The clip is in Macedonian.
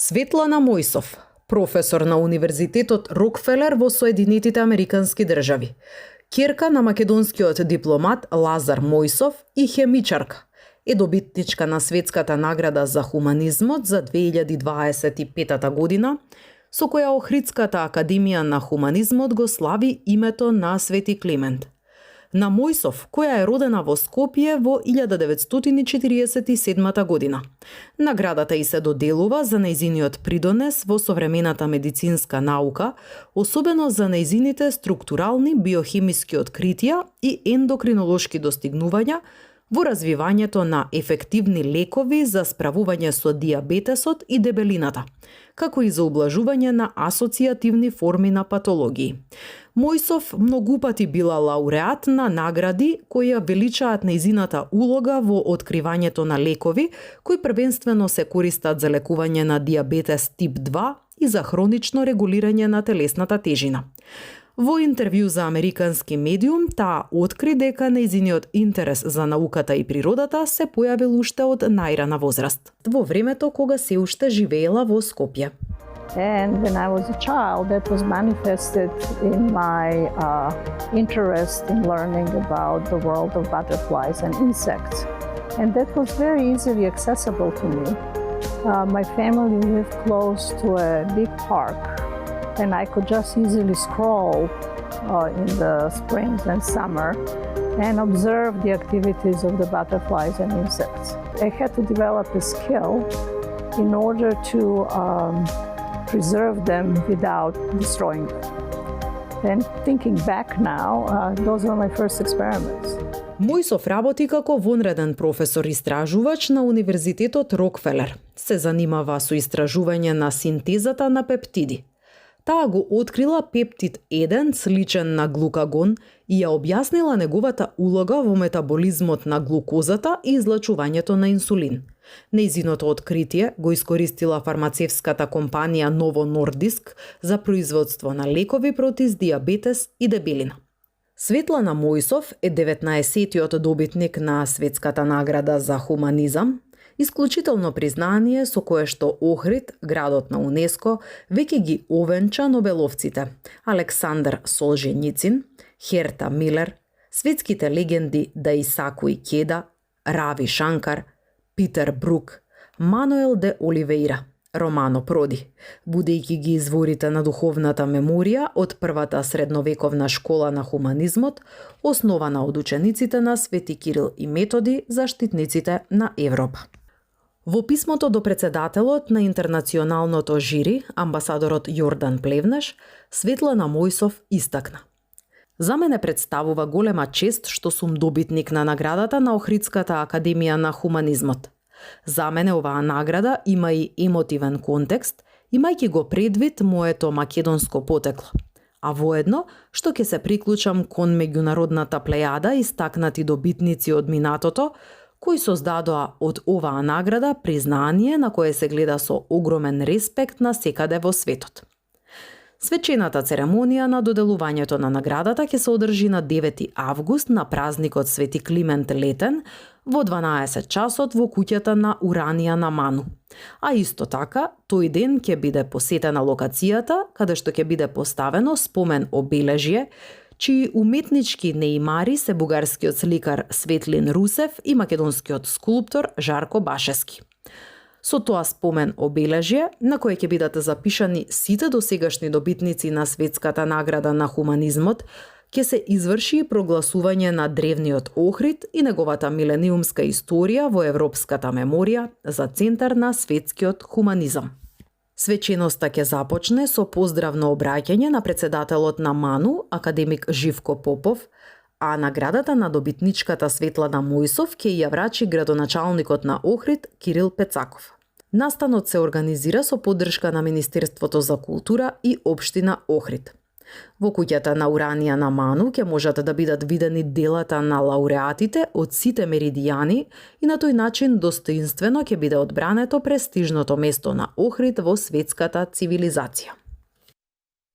Светлана Мојсов, професор на Универзитетот Рокфелер во Соединетите Американски држави, ќерка на македонскиот дипломат Лазар Мојсов и хемичарка, е добитничка на Светската награда за хуманизмот за 2025 година, со која Охридската академија на хуманизмот го слави името на Свети Климент. На Мојсов, која е родена во Скопје во 1947 година. Наградата ѝ се доделува за нејзиниот придонес во современата медицинска наука, особено за нејзините структурални биохемиски откритија и ендокринолошки достигнувања во развивањето на ефективни лекови за справување со дијабетесот и дебелината, како и за ублажување на асоцијативни форми на патологии. Мојсов многу пати била лауреат на награди кои ја величаат нејзината улога во откривањето на лекови кои првенствено се користат за лекување на дијабетес тип 2 и за хронично регулирање на телесната тежина. Во интервју за американски медиум, таа откри дека нејзиниот интерес за науката и природата се појавил уште од најрана возраст, во времето кога се уште живеела во Скопје. And when I was a child, that was manifested in my interest in learning about the world of butterflies and insects. And that was very easily accessible to me. My family lived close to a big park, and I could just easily stroll in the springs and summer and observe the activities of the butterflies and insects. I had to develop a skill in order to preserve them without destroying them. And thinking back now, those were my first experiments. Мојсов работи како вонреден професор-истражувач на Универзитетот Рокфелер. Се занимава со истражување на синтезата на пептиди. Таа го открила пептид 1 сличен на глукагон и ја објаснила неговата улога во метаболизмот на глукозата и излачувањето на инсулин. Нејзиното откритие го искористила фармацевската компанија Novo Nordisk за производство на лекови против дијабетес и дебелина. Светлана Мојсов е 19-тиот добитник на Светската награда за хуманизам, исклучително признание со кое што Охрид, градот на УНЕСКО, веќе ги овенча нобеловците Александар Солженицин, Херта Милер, светските легенди Даисаку Икеда, Рави Шанкар, Питер Брук, Мануел де Оливеира, Романо Проди, будејќи ги изворите на духовната меморија од првата средновековна школа на хуманизмот, основана од учениците на Свети Кирил и Методи, заштитниците на Европа. Во писмото до председателот на интернационалното жири, амбасадорот Јордан Плевнеш, Светлана Мојсов истакна: "За мене представува голема чест што сум добитник на наградата на Охридската академија на хуманизмот. За мене оваа награда има и емотивен контекст, имајќи го предвид моето македонско потекло, а воедно што ќе се приклучам кон меѓународната плејада истакнати добитници од минатото, кои создадоа од оваа награда признание на кое се гледа со огромен респект на секаде во светот." Свечената церемонија на доделувањето на наградата ќе се одржи на 9 август на празникот Свети Климент Летен во 12 часот во куќата на Уранија на Ману. А исто така, тој ден ќе биде посетена локацијата каде што ќе биде поставено спомен обележје, чии уметнички неимари се бугарскиот сликар Светлин Русев и македонскиот скулптор Жарко Башески. Со тоа спомен обележје, на кое ќе бидат запишани сите досегашни добитници на Светската награда на хуманизмот, ќе се изврши прогласување на древниот Охрид и неговата милениумска историја во европската меморија за центар на светскиот хуманизам. Свеченоста ќе започне со поздравно обраќање на председателот на МАНУ, академик Живко Попов, а наградата на добитничката Светлана Мојсов ќе ја врачи градоначалникот на Охрид Кирил Пецаков. Настанот се организира со поддршка на Министерството за култура и општина Охрид. Во куќата на Уранија на Ману ќе можат да бидат видени делата на лауреатите од сите меридијани и на тој начин достоинствено ќе биде одбрането престижното место на Охрид во светската цивилизација.